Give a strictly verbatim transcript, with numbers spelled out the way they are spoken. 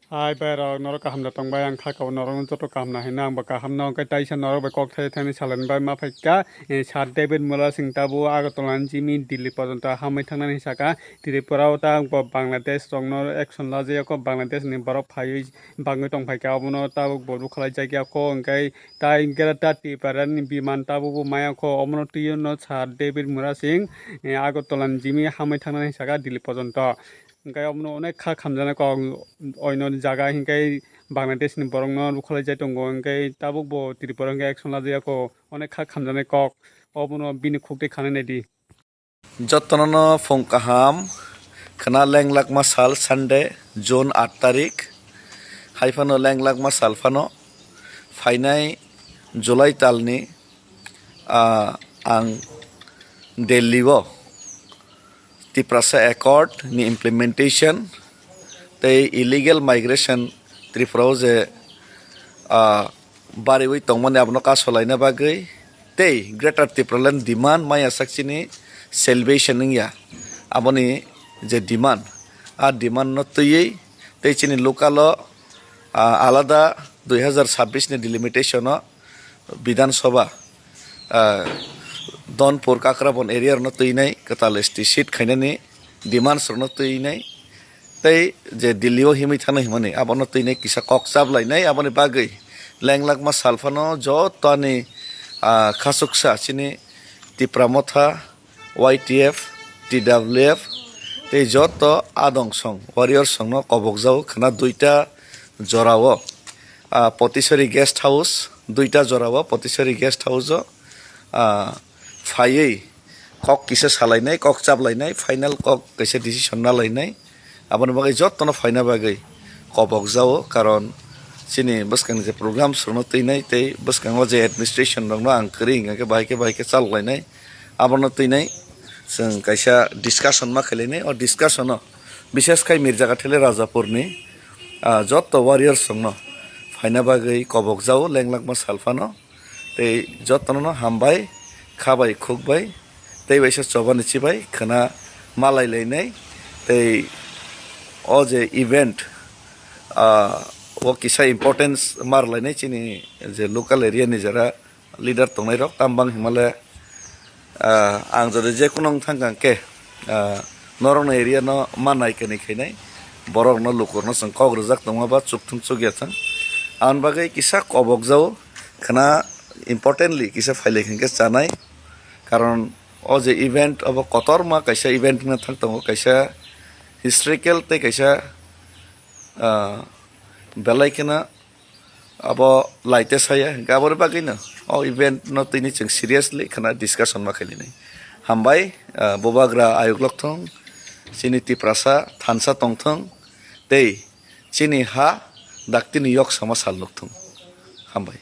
Hai bai rok, norok kaham da tong bai? Ang kha kabo norok no joto kaham na hinwi, ang bo kaham no, hwnkhe taisa norok bai kok thai thani salani bai ma phaikha. Eh, Sir David Murasing tabuk Agartala ni jimi Delhi porjonto hamwi thangnani saka. Tripura o ta bo Bangladesh rok no action lajak ya kho, Bangladesh ni borok phaiwi bangwi tong phaikha, obono tabuk bo rwkhalai jak ya kho, hwnkhe tai Greater Tipraland ni biman tabuk bo maya kho, omono twiwi no Sir David Murasing, eh, Agartala ni jimi hamwi thangnani saka Delhi porjonto. Hwnkhe omono onek kha khamjaknai kok, oino jaga hinkhe Bangladesh ni borokno rwkhalai jai tongo, hinkhe tabuk bo Tripura hinkhe action lajak ya kho, onek kha khamjaknai kok, obono bini khuk twi khanai naidi. Jotono no phung kaham, khwna lenglakma sal Sunday, June aat tarik, hai phano lenglakma sal phano phainai July talni, ah, ang Delhi o Tiprasa Accord ni implementation tei illegal migration Tripura o je, ah, bariwi tongmani abono kasolaina bagwi tei Greater Tipraland demand maya sak chini salvation wngya, aboni je demand, a demand no twiwi tei chini local o, ah, alada dui hazar sabbish ni delimitation o Bidhan Sabha, ah, Donpur Kakrabon area rokno twinai kwtal S T seat khainani demands rokno twinai tei je Delhi o himwi thangna himani abono twinai kisa kok chaplainai. Aboni bagwi lenglakma sal phano joto ani, ah, khasuksa chini Tipra Motha, Y T F, T W F tei joto adong song warrior songno kobokjao khwna duita jorao, ah, Potisori Guest House, duita jorao Potisori Guest House o, ah, phaiwi kok kisa salainai, kok chaplainai, final kok kaisa decision nalainai. Aboni bagwi jotono phaina bagwi kobokjao, karon chini bwskangni je program rokno twinai tei bwskango je administration rokno ang kwrwi hwnkhe bahai khe bahai khe chaloklainai. Abono twinai chwng kaisa discussion ma khailainai. O discussion o bishes khai Mirjakathele Rajapurni, ah, joto warriors rokno phaina bagwi kobokjao lenglakma sal phano. Tei jotono no hambai, kha bai, khuk bai, tei waisa choba ni chibai khwna malai lainai. Tei o je event, ah, o kisa importance mar lainai chini je local area ni jara leader tongnai rok, tam bang himale, ah, ang jodi je kuno wng thang kang khe, ah, norokno area no ma nai kani khainai, borok no lukur no chwng kok rwjak tongma ba chukthung chukya thang. Aboni bagwi kisa kobokjao khwna importantly kisa phailai khe chanai, karon o je event obo kotorma kaisa event wngna thang tongo, kaisa historical tei kaisa, ah, belai kheno abo laite saya, hingke aboni bagwino o event no tini chwng seriously khwna discussion ma khainani. Hambai, ah, bubagra ayuk lokthung, chini Tiprasa thansa tongthung, tei chini ha daktini yok sama sal nukthung. Hambai.